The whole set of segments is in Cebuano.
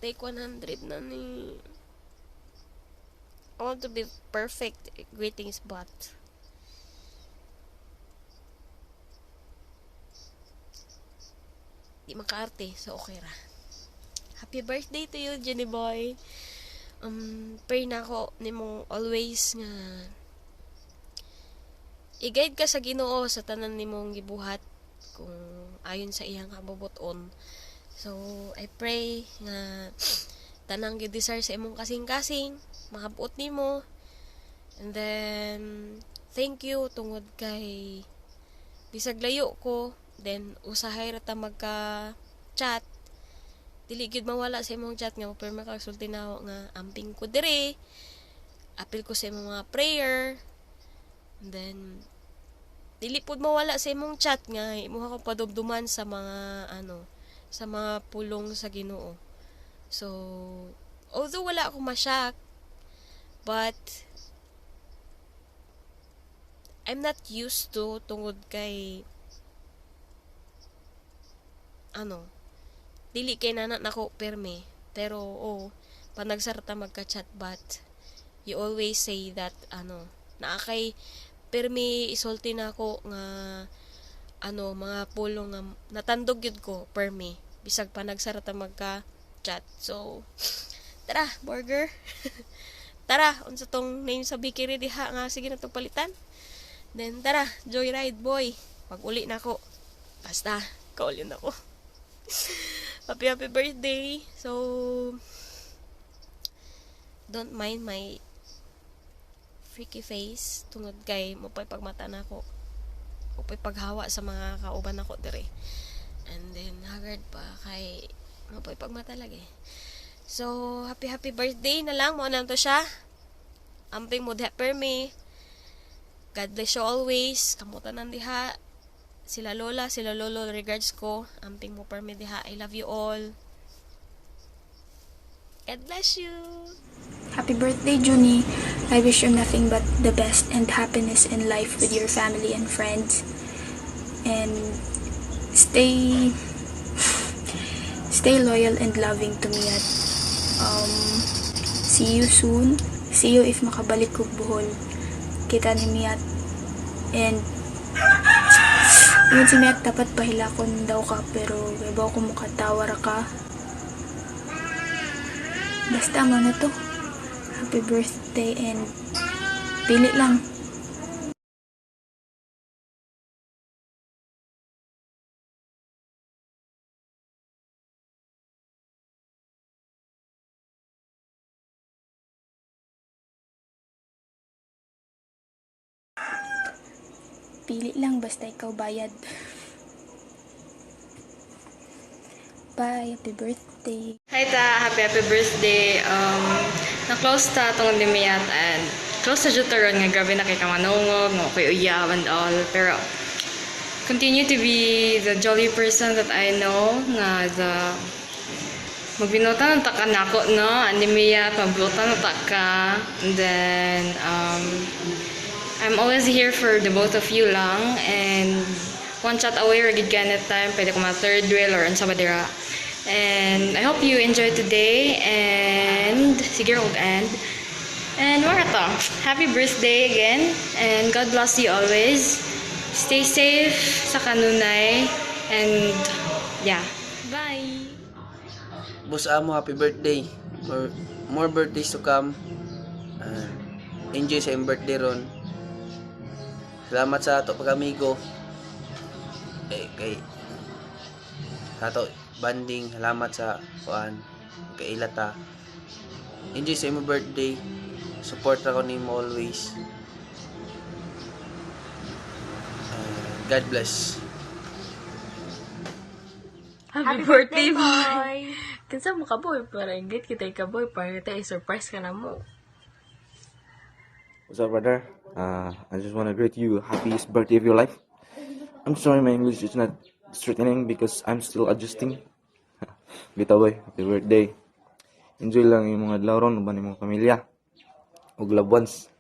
Take 100 na ni. I want to be perfect greetings, but di makaarte, so okay ra. Happy birthday to you, Jenny boy. Pray na ako nimo always nga i-guide ka sa Ginoo sa tanan nimong gibuhat kung ayon sa iyang kabubuton. So, I pray nga tanang gi-desire sa imong kasing-kasing makabuot nimo. And then thank you tungod kay bisag layo ko, then usahay ra ta magka chat. Dili gyud mawala sa imong chat nga mopirma ka sulti nako nga amping ko diri, apil ko sa imong mga prayer. And then dili pud mawala sa imong chat nga imuha ko padumduman sa mga ano, sa mga pulong sa Ginoo. So although wala ako ma-shock, but I'm not used to tungod kay ano, dili kay nana nako perme, pero oh, panagsarta magka-chat, but you always say that ano, naa kay permi isulti nako nga ano, mga pulong nga natandog gyud ko permi bisag panagsarta magka-chat. So tara, burger. Tara, unsa tong name sa bakery diha nga sige na tong palitan. Then tara, joyride boy. Pag uli nako. Basta kaulin ako. Happy happy birthday. So don't mind my freaky face tungod kay mupay pagmata nako. Upay paghawa sa mga kauban nako dire. And then haggard pa kay mupay pagmata lagi. So happy happy birthday na lang mo na to siya. Amping mo diha permi. God bless you always. Kamutan nang diha. Sila lola, sila lolo, regards ko. Amping mo permi diha. I love you all. God bless you. Happy birthday, Junie. I wish you nothing but the best and happiness in life with your family and friends. And stay loyal and loving to me at see you soon. See you if makabalik kog Bohol. Kita ni Miat. And yun si Miat, dapat pahilakon daw ka pero ibaw ko mukatawa ra ka. Basta mo na to. Happy birthday and pili lang. Pili lang basta ikaw bayad. Bye, happy birthday. Hi ta, happy happy birthday. Na-close ta tungod ni Miat and close sa jud ta ron nga grabe na kay ka manungog, nga koy uyab and all. Pero continue to be the jolly person that I know nga the magbinutan ta ka nako, no? Ani Miat, magbutan ta ka. And then I'm always here for the both of you lang and one chat away or gid ka time, pwede ko ma third wheel or unsa ba dira. And I hope you enjoy today and sige og and wala to. Happy birthday again and God bless you always. Stay safe sa kanunay and yeah. Bye. Boss Amo, happy birthday. More birthdays to come. Enjoy sa iyong birthday ron. Salamat sa ato pag-amigo. Eh, kay sa ato banding, salamat sa kuan kaila ta. Enjoy sa imong birthday. Support ako nimo always. God bless. Happy birthday, boy! Kinsa mo ka, boy? Para inggit kita ka, boy. Para kita i-surprise ka na mo. What's up, brother? I just want to greet you happiest birthday of your life. I'm sorry my English is not straightening because I'm still adjusting. Bitaw, boy, happy birthday. Enjoy lang yung mga adlaw ron uban imong pamilya ug loved ones.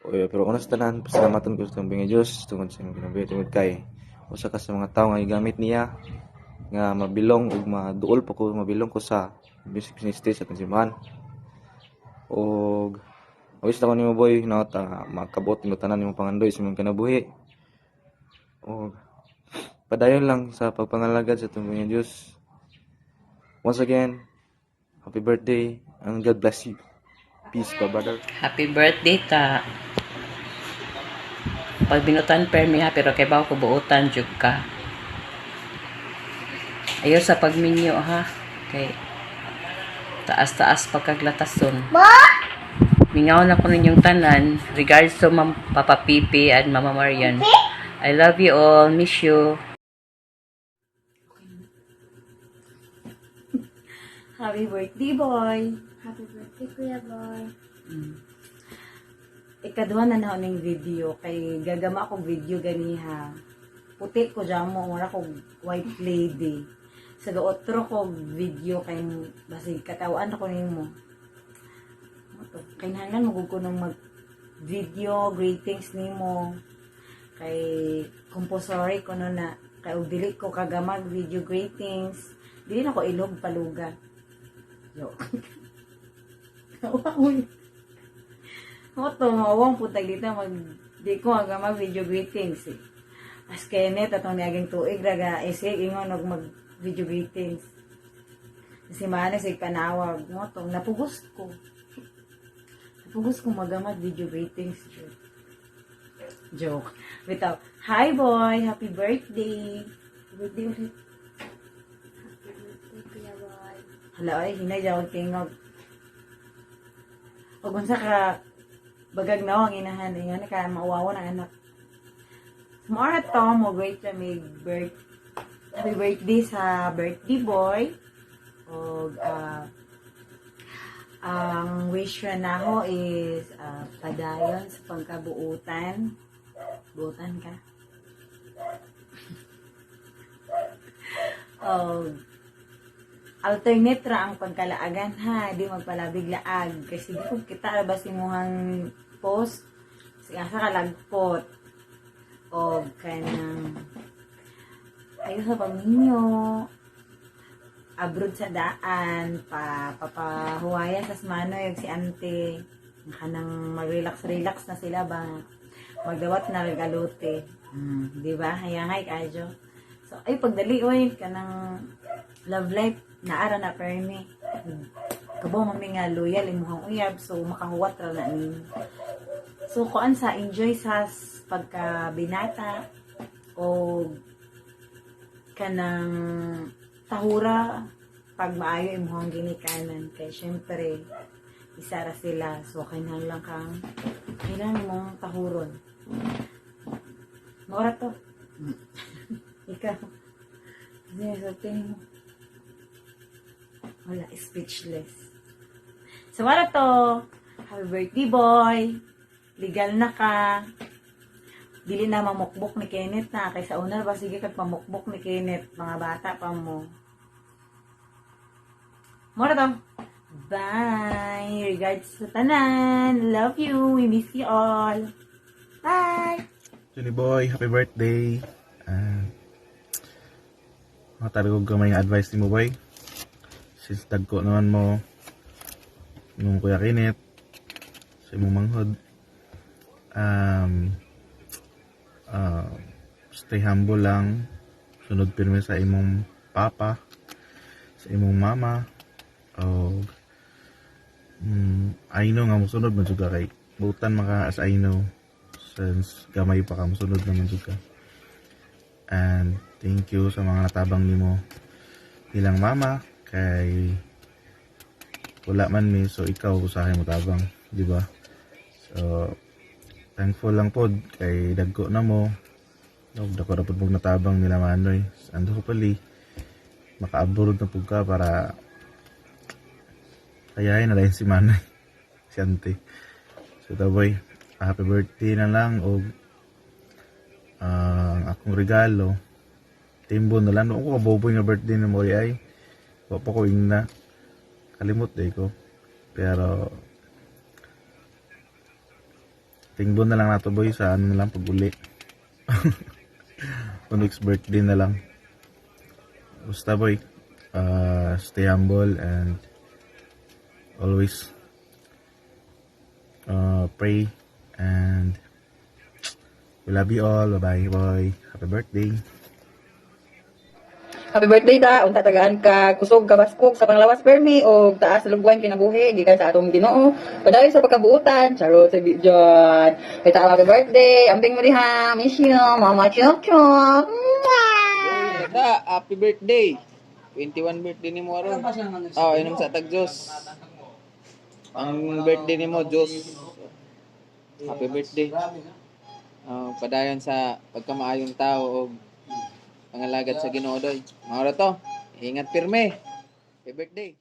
Oy, pero una sa tanan, pasalamatan ko sa atong Dios tungod sa imong kinabuhi, tungod kay usa ka sa mga tawo nga gigamit niya nga mabilong ug maduol pa ko, mabilong ko sa Music ministry sa atong simbahan. Og wish na ko nimo, boy, no, ta makabot nimo tanan nimong pangandoy sa imong kinabuhi. Og padayon lang sa pagpangalagad sa atong Ginoong Dios. Once again, happy birthday and God bless you. Peace pa, brother. Happy birthday, ta. Pagbinutan permi ha, pero kay bawo ko buutan jud ka. Ayo sa pagminyo ha, kay taas-taas pagkaglatason. Mingaw na ko ninyong tanan. Regards to Ma'am Papa Pipi and Mama Marian. I love you all. Miss you. Happy birthday, boy! Happy birthday, Kuya Boy. Ikaduha na na ning video kay gagama akong video ganiha. Puti ko dyan mo, mura ko white lady. Sa gaotro ko video kay basig katawaan ako nimo. Kinahanglan mo ko nung mag video greetings nimo kay compulsory ko no na kay og dili ko kagamag video greetings, dili na ko ilog paluga. Yo. Uy. Mo to mawong putag dito mag di ko aga mag video greetings eh. As Kenneth atong niaging tuig raga isig ingon og mag video greetings. Si Mane sig panawag mo to napugos ko. Napugos ko magamag video greetings. Joke. Joke. Bitaw. Hi, boy, happy birthday. Birthday ulit. Happy birthday, Kuya Boy. Hala ay, hinay jawag tingog. Og unsa ka bagag na ang inahan ingon ka mauwaw ang anak. Tomorrow to mo great may birth happy birthday sa birthday boy. Og ang wish ra nako is padayon sa pagkabuutan. Buutan ka. Og alternate ra ang pagkalaagan ha, di magpalabig laag. Kasi di ko kita ra ba simuhang post, sige asa ka lagpot. O kanang ayo sa pagminyo, abroad sa daan, pa papahuwaya sa Manoy ug si ante. Kanang mag-relax-relax na sila ba, magdawat na regalote. Di ba? Hayangay kayo. So, ay, pagdali, oy, kanang love life, naara na permi. Kabaw mami nga loyal imuhang uyab, so makahuwat ra na nimo. So, kuan sa enjoy sa pagka binata o kanang tahura pag maayo imuhang ginikanan kay syempre isa ra sila, so kinahanglan kang kailangan mong tahuron. Maura to. Ikaw. Sige, mo. Wala, speechless. So, wala to. Happy birthday, boy. Legal na ka. Dili na mamukbok ni Kenneth na. Kaysa una ba, sige kag mamukbok ni Kenneth. Mga bata pa mo. Mura to. Bye! Regards sa tanan. Love you. We miss you all. Bye! Johnny boy, happy birthday. Matabi ko gamay nga advice ni mo, boy. Since tagko naman mo nung Kuya Kenneth sa imong manghod. Stay humble lang. Sunod pirmi sa imong papa, sa imong mama. O I know nga mosunod man jud ka kay butan maka as I know since gamay pa ka mosunod naman jud ka. And thank you sa mga natabang nimo bilang mama kay wala man mi, so ikaw usahay mo tabang, di ba? So thankful lang pod kay dagko na mo. Og dako ra pod mong natabang nila Manoy. And hopefully maka-abroad na pud ka para kayahin na lang si Manoy, si ante. So boy, happy birthday na lang og ang akong regalo timbo na lang. Ako kaboboy nga birthday na mo ay wa pa ko ingna, kalimot day ko, pero tingbo na lang nato, boy, sa ano na lang pag uli o next birthday na lang. Basta, boy, stay humble and Always pray and we love you all. Bye-bye, boy. Happy birthday. Happy birthday ta, unta tagaan ka kusog kabaskog sa panglawas permi og taas lugwan kinabuhi gikan sa atong Ginoo. Padayon sa pagkabuutan, charot sa John. Kay ta happy birthday, ambing mo diha, miss you, Mama Chok Chok. Mwah! Ta, happy birthday. 21 birthday nimo aron. Oh, inom sa tag Diyos. Ang birthday nimo Diyos. Happy birthday. Oh, padayon sa pagkamaayong tao og pangalagad sa Ginoo doy. Mao ra to. Ingat pirme. Happy birthday.